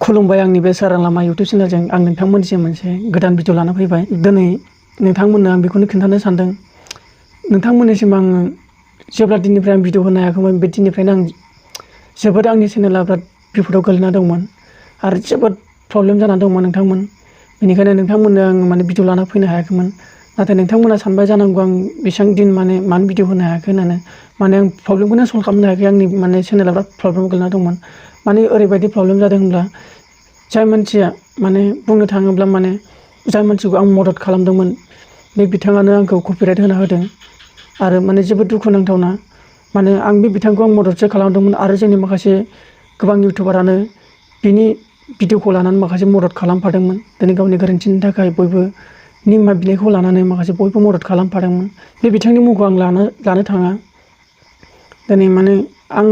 खुलुमबाय आंनि बे स्वrang लामा YouTube चेनेलजों आं नोंथांमोननिसिम मोनसे गोदान भिडिअ लाना फैबाय। दिनै नोंथांमोननो आं बेखौनो खिन्थानो सानदों। नोंथांमोननिसिम आं जेब्ला दिननिफ्राय आं भिडिअ होनो हायाखैमोन बे दिननिफ्रायनो आं जोबोद आंनि चेनेला बिराद बिपदाव गोलैना दंमोन आरो जोबोद प्रब्लेम जाना दंमोन नोंथांमोन। बेनिखायनो नोंथांमोननो आं भिडिअ लाना फैनो हायाखैमोन। नाथाय नोंथांमोना सानबाय जानांगौ आं बेसेबां दिन मानो भिडिअ होनो हायाखै होननानै। आं प्रब्लेमखौनो सल्भ खालामनो हायाखै। आंनि चेनेला बिराद प्रब्लेम गोलैना दंमोन। ओरैबायदि प्रब्लेम जादों होनब्ला जाय मानसिया बुंनो थाङोब्ला जाय मानसिखौ आं मदद खालामदोंमोन बे बिथाङानो आंखौ कपिराइट होना होदों आरो जोबोद दुखुनांथावना। आं बे बिथांखौ आं मददसो खालामदोंमोन आरो जोंनि माखासे गोबां इउटुबारानो बिनि भिडिअखौ लानानै माखासे मदद खालामफादोंमोन। दिनै गावनि गोरोन्थिनि थाखाय बयबो निमाहा बिनायखौ लानानै माखासे बयबो मदद खालामफादोंमोन। बे बिथांनि मुंखौ आं लानो थाङा। दिनै आं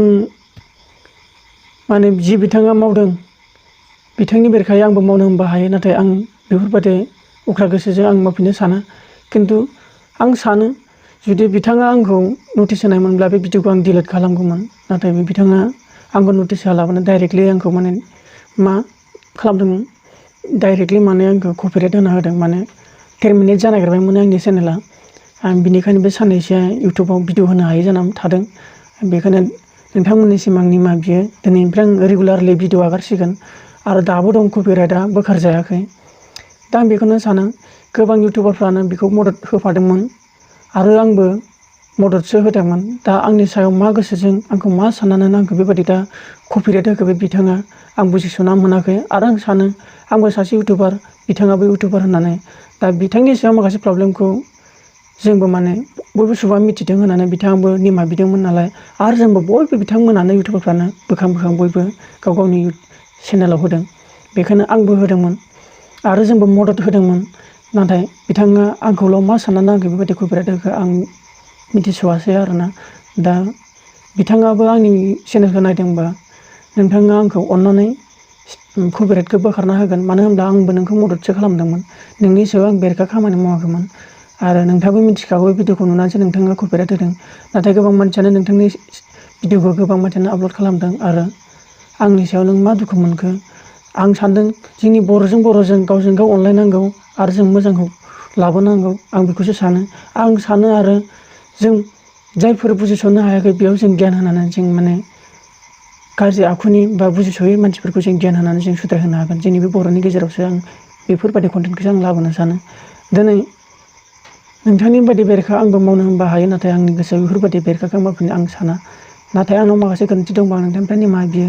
जि बिथाङा मावदों बिथांनि बेरेखायै आंबो मावनो होनबा हायो, नाथाय आं बेफोरबायदि अख्रा गोसोजों आं मावफिननो साना। खिन्थु आं सानो जुदि बिथाङा आंखौ नटिस होनायमोनब्ला बे भिडिअखौ आं डिलिट खालामगौमोन। नाथाय बे बिथाङा आंखौ नटिस होआलाबानो डाइरेक्टलि आंखौ मा खालामदों, डाइरेक्टलि आंखौ कपिराइट होना होदों। 10 मिनिट जानो नागिरबायमोन आंनि चेनेला। आं बिनिखायनो बे साननैसोआ इउटुबाव भिडिअ होनो हायै जानानै थादों। बेखायनो नोंथांमोननिसिम आं निमाहा बियो। दिनैनिफ्राय आं रेगुलारलि भिडिअ आगारसिगोन आरो दाबो दं कपिराइटआ बोखारजायाखै। दा आं बेखौनो सानो गोबां इउटुबारफ्रानो बेखौ मदद होफादोंमोन आरो आंबो मददसो होदोंमोन। दा आंनि सायाव मा गोसोजों आंखौ मा साननानै आंखौ बेबायदि दा कपिराइट होखो बे बिथाङा आं बुजिस'ना मोनाखै। आरो आं सानो आंबो सासे इउटुबार, बिथाङाबो इउटुबार होननानै। दा बिथांनि सायाव माखासे प्रब्लेमखौ जोंबो बयबो सुबुङा मिथिदों होननानै बिथाङाबो निमाहा बिदोंमोन नालाय। आरो जोंबो बयबो बिथांमोनानो इउटुबारफ्रानो बोखां बयबो गाव गावनि चेनेलाव होदों। बेखायनो आंबो होदोंमोन आरो जोंबो मदद होदोंमोन। नाथाय बिथाङा आंखौल' मा साननानै आंखौ बेबायदि कपिराइट होखो आं मिथिस'आसै आरोना। दा बिथाङाबो आंनि चेनेलखौ नायदोंबा नोंथाङा आंखौ अननानै कपिराइटखौ बोखारना होगोन। मानो होनब्ला आंबो नोंखौ मददसो खालामदोंमोन, नोंनि सायाव आं बेरेखा खामानि मावाखैमोन। आरो नोंथाङाबो मिथिखागौ भिडिअखौ नुनानैसो नोंथाङा कपिराइट होदों। नाथाय गोबां मानसियानो नोंथांनि भिडिअखौ गोबां मानसियानो आपल'ड खालामदों आरो आंनि सायाव नों मा दुखु मोनखो? आं सानदों जोंनि बर'जों गावजों गाव अनलायनांगौ आरो जों मोजांखौ लाबोनांगौ। आं बेखौसो सानो। आं सानो आरो जों जायफोर बुजिस'नो हायाखै बेयाव जों गियान होनानै जों गाज्रि आखुनि बा बुजिस'यै मानसिफोरखौ जों गियान होनानै जों सुद्रायहोनो हागोन। जोंनि बे बर'नि गेजेरावसो आं बेफोरबायदि कन्टेन्टखौसो आं लाबोनो सानो। दिनै नोंथांनि बायदि बेरेखा आंबो मावनो होनबा हायो, नाथाय आंनि गोसोआव बेफोरबायदि बेरेखाखौ मावफिननो आं साना। नाथाय आंनाव माखासे गोरोन्थि दंबा आं नोंथांनिफ्राय निमाहा बियो।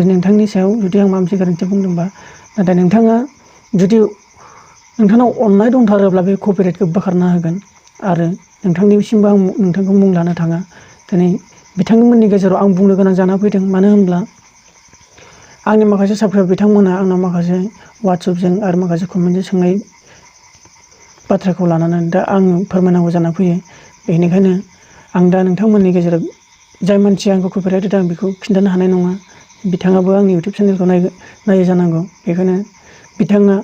नोंथांनि सायाव जुदि आं माबा मोनसे गोरोन्थि बुंदोंबा, नाथाय नोंथाङा जुदि नोंथांनाव अननाय दंथारोब्ला बे कपिराइटखौ बोखारना होगोन। आरो नोंथांनिसिमबो आं नोंथांखौ मुं लानो थाङा। दिनै बिथांमोननि गेजेराव आं बुंनो गोनां जाना फैदों। मानो होनब्ला आंनि माखासे साबस्क्राइबार बिथांमोना आंनाव माखासे वाट्सएपजों आरो माखासे कमेन्टजों सोंनाय बाथ्राखौ लानानै दा आं फोरमायनांगौ जाना फैयो। बेनिखायनो आं दा नोंथांमोननि गेजेराव जाय मानसिया आंखौ कपिराइट होदों आं बेखौ खिन्थानो हानाय नङा। बिथाङाबो आंनि इउटुब चेनेलखौ नायो जानांगौ। बेखायनो बिथाङा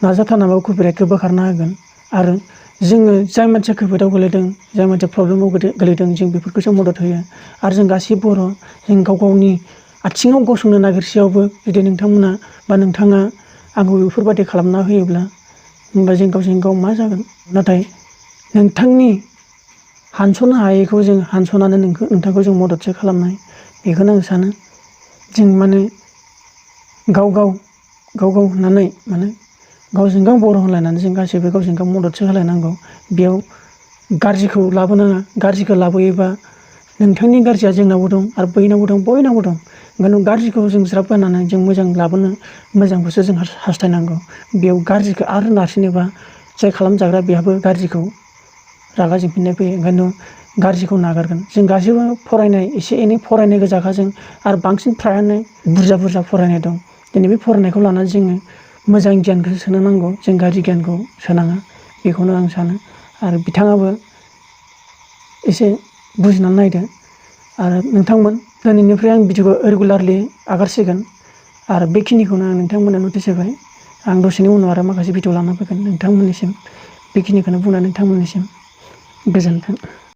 नाजाथारनाबाबो कपिराइटखौ बोखारना होगोन। आरो जोङो जाय मानसिया खैफोदाव गोलैदों, जाय मानसिया प्रब्लेमाव गोलैदों, जों बेफोरखौसो मदद होयो। आरो जों गासै बर', जों गाव गावनि आथिङाव गसंनो नागिरसेयावबो जुदि नोंथांमोना बा नोंथाङा आंखौ बेफोरबायदि खालामना होयोब्ला होमबा जों गावजों गाव मा जागोन? नाथाय नोंथांनि हानस'नो हायैखौ जों हानस'नानै नोंथांखौ जों मददसो खालामनाय। बेखौनो आं सानो। जों गाव गाव होननानै गावजों गाव बर' होनलायनानै जों गासैबो गावजों गाव मददसो होलायनांगौ। बेयाव गाज्रिखौ लाबोनाङा। गाज्रिखौ लाबोयोबा नोंथांनि गाज्रिया जोंनावबो दं आरो बैनावबो दं, बयनावबो दं। ओंखायनो गाज्रिखौ जों ज्राब गारनानै जों मोजां लाबोनो, मोजांखौसो जों हास्थायनांगौ। बेयाव गाज्रिखौ आरो नारसिनोबा जाय खालामजाग्रा बेहाबो गाज्रिखौ रागा जोंफिननाय फैयो। ओंखायनो गाज्रिखौ नागारगोन। जों गासैबो एसे एनै फरायनाय गोजाखा जों, आरो बांसिन फ्रायानो बुरजा फरायनाय दं। दिनै बे फरायनायखौ लानानै जोङो मोजां गियानखौसो सोनो नांगौ, जों गाज्रि गियानखौ सोनाङा। बेखौनो आं सानो। आरो बिथाङाबो एसे बुजिनानै नायदो। आरो नोंथांमोन, दिनैनिफ्राय आं भिडिअखौ रेगुलारलि आगारसिगोन आरो बेखिनिखौनो आं नोंथांमोननो नटिस होबाय। आं दसेनि उनाव आरो माखासे भिडिअ लाना फैगोन नोंथांमोननिसिम। बेखिनिखौनो बुंनानै नोंथांमोननिसिम गोजोन्थों।